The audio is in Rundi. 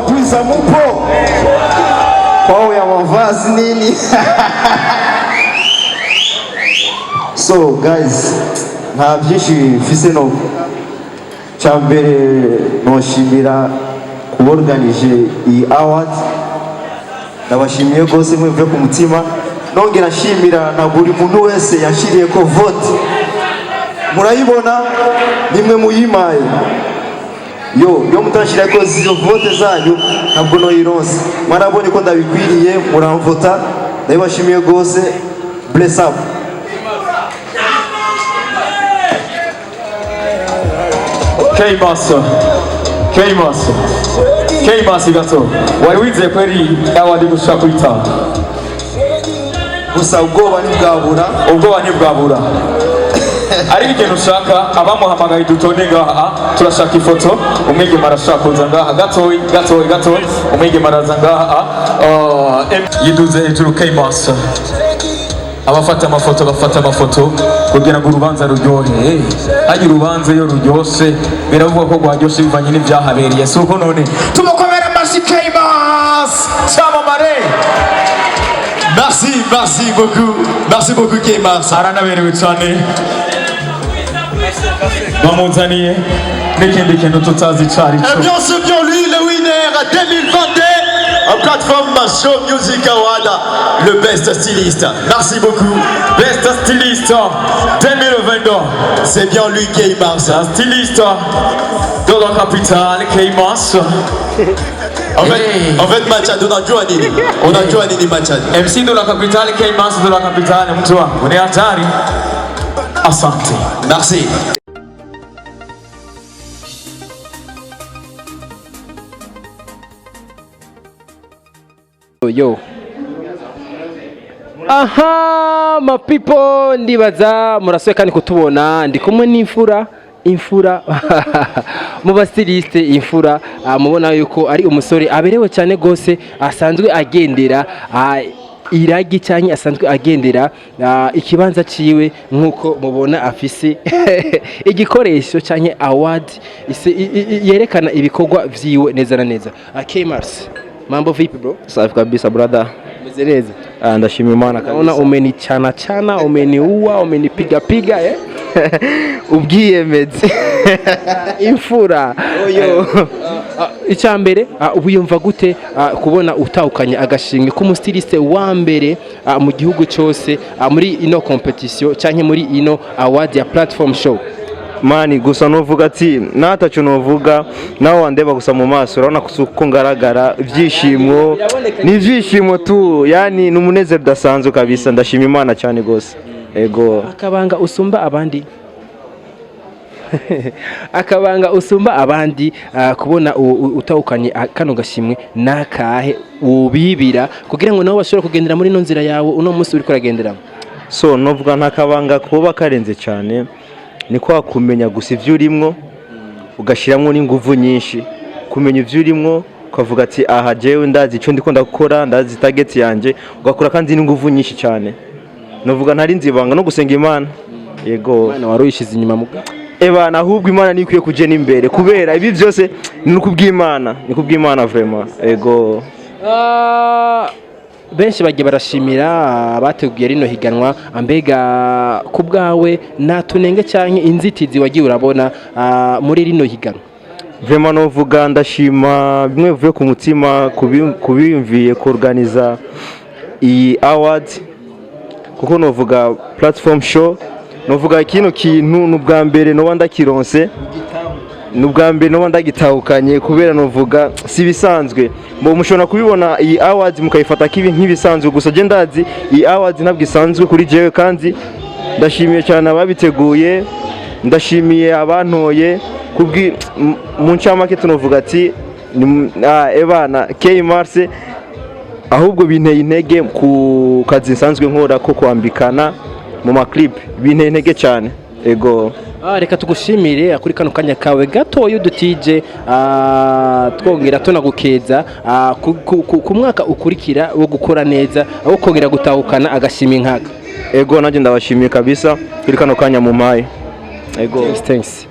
Wabwiza mupo kwao ya mavazi nini? So guys, nta byinshi mfise. No cya mbere noshimira kuborganije iyi award, ndabashimiye rwose mwivuye ku mutima. Nongera nshimira na buri muntu wese yashiriye ko vote, murayibona nimwe muyimaye yo yo mutashyira ko izo vote zanyu ntabwo noyironse. Mwarabonye ko ndabikwiriye, muramvota, ndabibashimiye rwose. Bless up. K-Mass, K-Mass, K-Mass gato, wari wizeye ko ari award gushaka kuyitanga? Gusa ubwoba ntibwabura. Ubwoba ntibwabura, ariko ikintu ushaka abamuhamagaye dutonde ngaha, turashaka ifoto. Umwigeme arashaka kuza ngaha gatoyi gatoyi gatoyi, umwigeme araza ngaha. Yiduze hejuru K-Mass, abafata amafoto bafata amafoto kugira ngo urubanza ruryohe. Hajya urubanza iyo ruryoshe biravugwa ko rwaryoshe bivanye n'ibyahabereye, si uko none? Tumukomera amashyi K-Mass cyamamare. Merci, merci beaucoup. Merci beaucoup, K-Mars. Aranaberewe cyane, bamuzaniye n'ikindi kintu tutazi icyo ari Eh cyo. bien, c'est bien lui, le winner 2022 en Platform Show Music Award, le best styliste. Merci beaucoup. Best styliste 2022. C'est bien lui, K-Mars. Styliste de la capitale, K-Mass. En fait, en fait, Machad, on a Joanini. On a Joanini Machad. MC de la capitale, K-Mass de la capitale, mtu wangu ni hatari. Asante. Merci. Yo, aha ma people, ndibaza murasuye kandi kutubona. Ndi kumwe n'imfura, imfura mu ba styliste, imfura. Mubona yuko ari umusore aberewe cyane gose, asanzwe agendera iragi cyangwa asanzwe agendera ikibanza ciwe, nk'uko mubona afise igikoresho cyangwa award yerekana ibikorwa vyiwe neza na neza. K-Mars, mambo vipi bro? Safi kabisa, brother. Meze neza? Ah, ndashima Imana Naona kabisa. umenichana chana, umeniua, umenipiga piga, eh? Ubwiyemezi. Imfura. Oyo. Icya mbere, wiyumva gute kubona utahukanye agashimwe k'umu styliste wa mbere mu gihugu cyose muri ino competition cyangwa muri ino award ya Platform Show? Man, gusa novuga ati nataco novuga, nawe wandeba gusa mu maso urabona ko ngaragara ibyishimo, ni ibyishimo tu, yani ni umunezero udasanzwe kabisa. Ndashima Imana cyane gose. Ego. Akabanga usumba abandi, akabanga usumba abandi, kubona utahukanye kano gashimwe nakahe ubibira kugira ngo nabo bashobore kugendera muri ino nzira yawe uno munsi uriko uragenderamo? So novuga nta kabanga kuba karenze cyane, ni kwa kumenya gusa ibyo urimwo, ugashyiramo n'inguvu nyinshi, kumenya ibyo urimwo, ukavuga ati aha jewe ndazi icyo ndiko ndakora, ndazi target yanjye, ugakora kandi n'inguvu nyinshi cyane. Novuga ntari nzibanga no gusenga Imana, yego. Imana wari uyishize inyuma muga? Ebana, ahubwo Imana niyo ikwiye kujya n'imbere, kubera ibi byose ni ukubw'Imana, ni kubw'Imana vraiment, ego. Benshi bagiye barashimira abateguye rino higanwa. Mbega ku bwawe nta tunenge cyangwa inzitizi wagiye urabona muri rino higanwa? Vraiment novuga ndashima bimwe bivuye ku mutima kubiyumviye kuorganiza iyi award, kuko novuga Platform Show, novuga kino kintu ni ubwa mbere noba ndakironse, ni ubwa mbere noba ndagitahukanye, kubera novuga si ibisanzwe. Bo mushobora kubibona iyi award mukayifata kibi nk'ibisanzwe, gusa je ndazi iyi award ntabwo isanzwe kuri jewe, kandi ndashimiye cyane ababiteguye, ndashimiye abantoye kubwi mu ncamake tunovuga ati ebana K Mars, ahubwo binteye intege ku kazi nsanzwe nkora ko kwambikana mu ma clip, binteye intege cyane, ego. Reka tugushimire kuri kano kanya kawe gatoya udutije, twongera tunagukeza ku mwaka ukurikira wo gukora neza, wo kongera gutahukana agashimwe nkaka. Ego, nanjye ndabashimiye kabisa kuri kano kanya mumpaye, ego. Thanks, thanks.